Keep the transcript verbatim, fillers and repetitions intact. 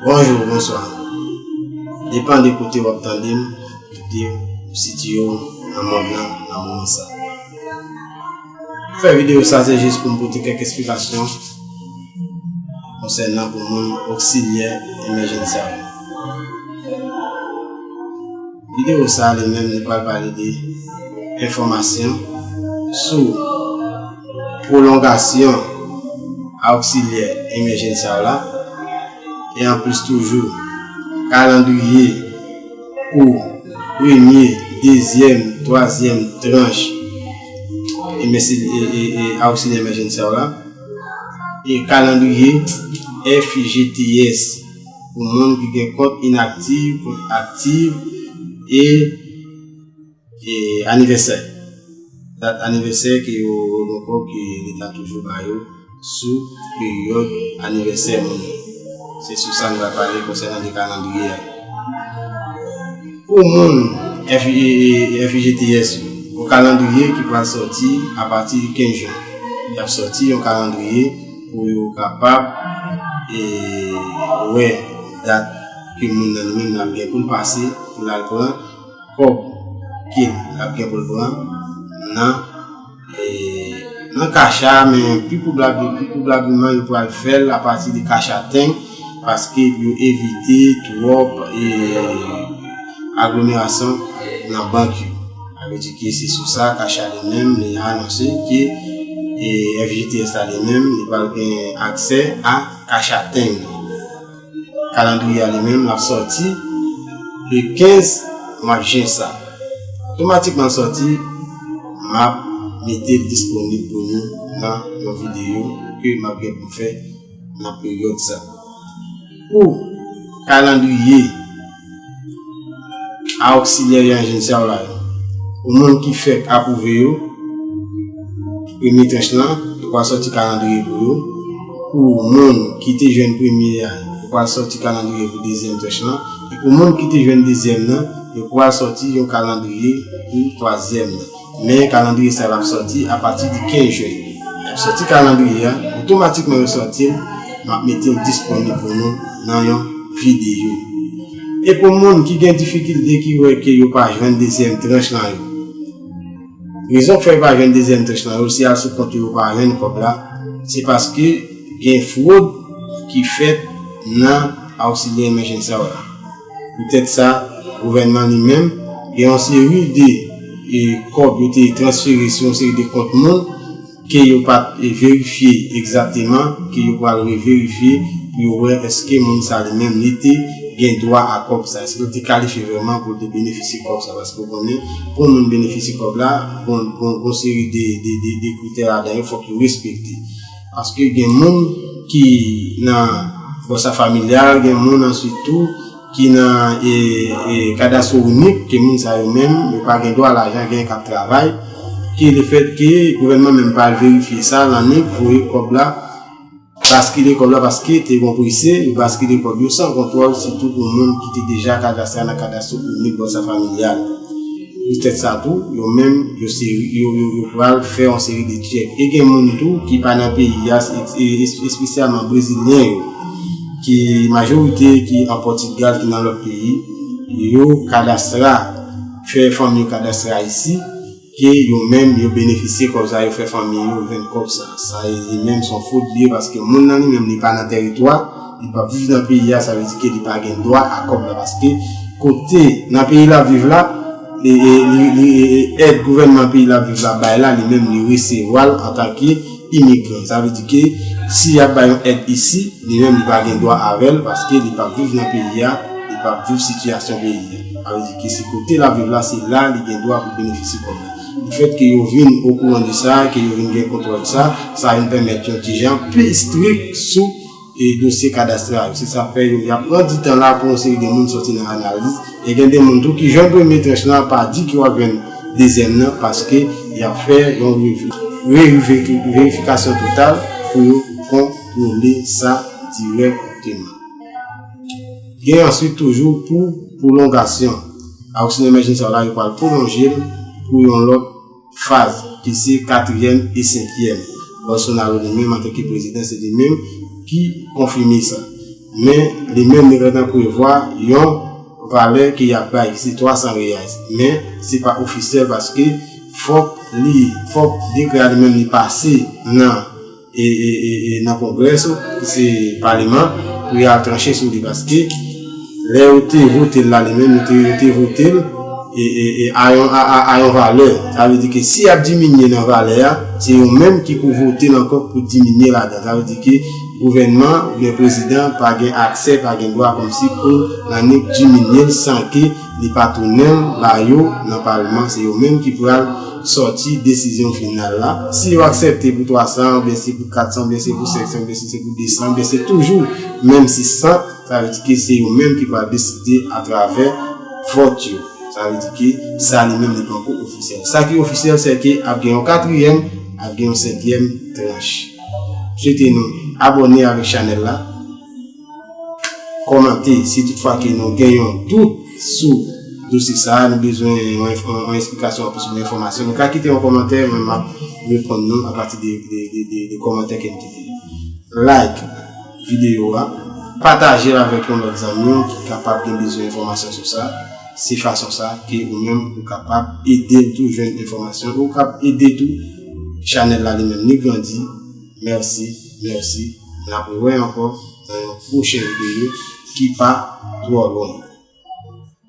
Bonjou, bonswa. Depann de kote w ap tande m, kote w sitiye w nan mond lan nan moman sa. Fè videyo sa se jis pou m pote kèk esplikasyon konsènan pou moun oksilyè emèjensya yo. Videyo sa li menm li pral pale de enfòmasyon sou pwolongasyon a oksilyè emèjensya la, e anplis toujou kalandriye pou premye, dezyèm, twazyèm tranch emèsi- e- e- e- a oksilyè emèjensya la, e kalandriye F G T S pou moun ki gen kont inaktif, kont aktif, e, e anivèsè. Dat anivèsè ke yo rekonpò ke Leta toujou ba yo sou peryòd anivèsè moun yo. Se sou sa nou va pale konsènan de kalandriye a. Pou moun F- e- e- F G T S yo, yon kalandriye ki pral sòti apati de kenz jen. Y ap sòti yon kalandriye pou yo kapab e, wè dat ke moun nan li menm l ap gen pou l pase pou l al pran kòb ke l ap gen pou l pran nan, e, nan kacha, men pi pwobab- pi pwobableman yo pral fè l apati de kacha teng, paske pou yo evite twòp e, aglomerasyon nan bank yo. Sa vle di ke se sou sa kacha li menm li anonse ke e, F G T S la li menm li pral gen aksè a kacha teng. Kalandriye a li menm l ap sòti le kenz mwa jen sa. Otomatikman l sòti, m ap mete l disponib pou nou nan yon videyo ke m ap gen pou m fè nan peryòd sa. Pou kalandriye a oksilyè emèjensya la yo, pou moun ki fèk apwouve yo, premye tranch lan, yo pral sòti kalandriye pou yo. Pou moun ki te jwenn premye a, yo pral sòti kalandriye pou dezyèm tranch lan. E pou moun ki te jwenn dezyèm nan, yo pral sòti yon kalandriye pou twazyèm nan. Men kalandriye sa l ap sòti apati de kenz jen. Y ap sòti kalandriye a, otomatikman yo sòti l, m ap mete l disponib pou nou nan yon videyo. E pou moun ki gen difikilte ki wè ke yo pa jwenn dezyèm tranch lan yo, rezon k fè yo pa jwenn dezyèm tranch lan yo, si y al sou kont yo, yo pa jwenn kòb la, se paske gen fwod ki fèt nan oksilyè emèjensya la. Poutèt sa, gouvènman li menm gen yon seri de e, kòb yo te transfere sou yon seri de kont moun ke yo pa t e, verifye egzakteman, ke yo pral reverifye pou yo wè èske moun sa li menm li te gen dwa a kòb sa, èske l te kalifye vrèman pou l te benefisye kòb sa, paske w konnen pou moun benefisye kòb la, gon, gon, gon seri de, de, de, de kritè ladan yo fòk yo respekte. Paske gen moun ki nan bòsa familyal, gen moun answit tou ki nan e, e, kadastro inik, ke moun sa yo menm, yo pa gen dwa lajan, gen k ap travay, ke lefèt ke gouvènman menm pa al verifye sa, l annik voye kòb la, baskile kòb la, paske te gon prese, yo baskile kòb yo san kontwòl, sitou pou moun ki te deja kadastre nan kadastro inik bòsa familyal. Poutèt sa tou, yo menm, yo seri, yo, yo, yo pral fè yon seri de tchèk. E gen moun tou ki pa nan peyi a, es-, es-, espesyalman brezilyen yo, ki majorite ki an Pòtigal, ki nan lòt peyi, yo kadastra, fè fanmi yo kadastra isi, ke yo menm yo benefisye kòb sa, yo fè fanmi yo jwenn kòb sa. Sa li menm se yon fwod li ye, paske moun nan li menm li pa nan tèritwa, li p ap viv nan peyi a, sa vle di ke li pa gen dwa a kòb la, paske kote nan peyi l ap viv la, e, e, li, li, e, e, èd gouvènman peyi l ap viv la bay la, li menm li resevwa l antanke imigran. Sa vle di ke si y ap bay yon èd isi, li menm li pa gen dwa avè l, paske li p ap viv nan peyi a, li p ap viv sitiyasyon peyi a. Sa vle di ke se kote l ap viv la, se la li gen dwa pou benefisye kòb la. Lefèt ke yo vin okouran de sa, ke yo vin gen kontwòl sa, sa vin pèmèt yon ti jan pi estrik sou e dosye kadastral yo. Se sa fè yo, y ap pran di tan la pou yon seri de moun sòti nan analiz. E gen de moun tou ki jwenn premye tranch lan, pa di ke w ap jwenn dezyèm nan, paske y ap fè yon revi-, revi-, verifikasyon total pou yo kontwole sa dirèkteman. Gen answit toujou pou pwolongasyon. Oksilyè emèjensya la, yo pral pwolonje l pou yon lòt faz, ki se katriyèm e senkyèm. Bolsonaro li menm, antanke prezidan, se li menm ki konfime sa. Men li menm li gentan prevwa yon valè ke y ap bay, ki se twa san reyal. Men se pa ofisyèl paske fòk li, fòk dekrè a li menm li pase nan e, e, e, e nan Kongrè, ki se Paleman, pou y al tranche sou li. Paske lè yo te vote l la, li menm, yo te, yo te vote l e, e, e a yon, a, a, a yon valè. Sa vle di ke si y ap diminye nan valè a, se yo menm ki pou vote l ankò pou diminye ladan. Sa vle di ke gouvènman oubyen prezidan pa gen aksè, pa gen dwa kòmsi pou l annik diminye l san ke li pa tounen l ba yo nan Paleman. Se yo menm ki pral sòti desizyon final la. Si yo aksepte pou twa san, oubyen se pou kat san, oubyen se pou senk san, oubyen si se pou de san, oubyen se toujou menm sis san, sa vle di ke se yo menm ki pral deside atravè vòt yo. Sa vle di ke sa li menm li poko ofisyèl. Sa ki ofisyèl, se ke ap gen yon katriyèm, ap gen yon senkyèm tranch. Swete nou abòne avèk chanèl la, kòmante si toutfwa ke nou gen yon dout sou dosye sa a, nou bezwen yon, yon, yon esplikasyon anplis, yon enfòmasyon. Nou ka kite yon kòmantè, mwen m ap reponn nou apati de, de, de, de, de kòmantè ke nou kite. Like videyo a, pataje l avèk yon lòt zanmi w ki kapab gen bezwen enfòmasyon sou sa. Se fason sa ke ou menm ou kapab ede l tou jwenn enfòmasyon. Ou kab ede tou chanèl la li menm li grandi. Mèsi, mèsi. N ap rewè ankò nan yon pwochen videyo ki pa twò lwen.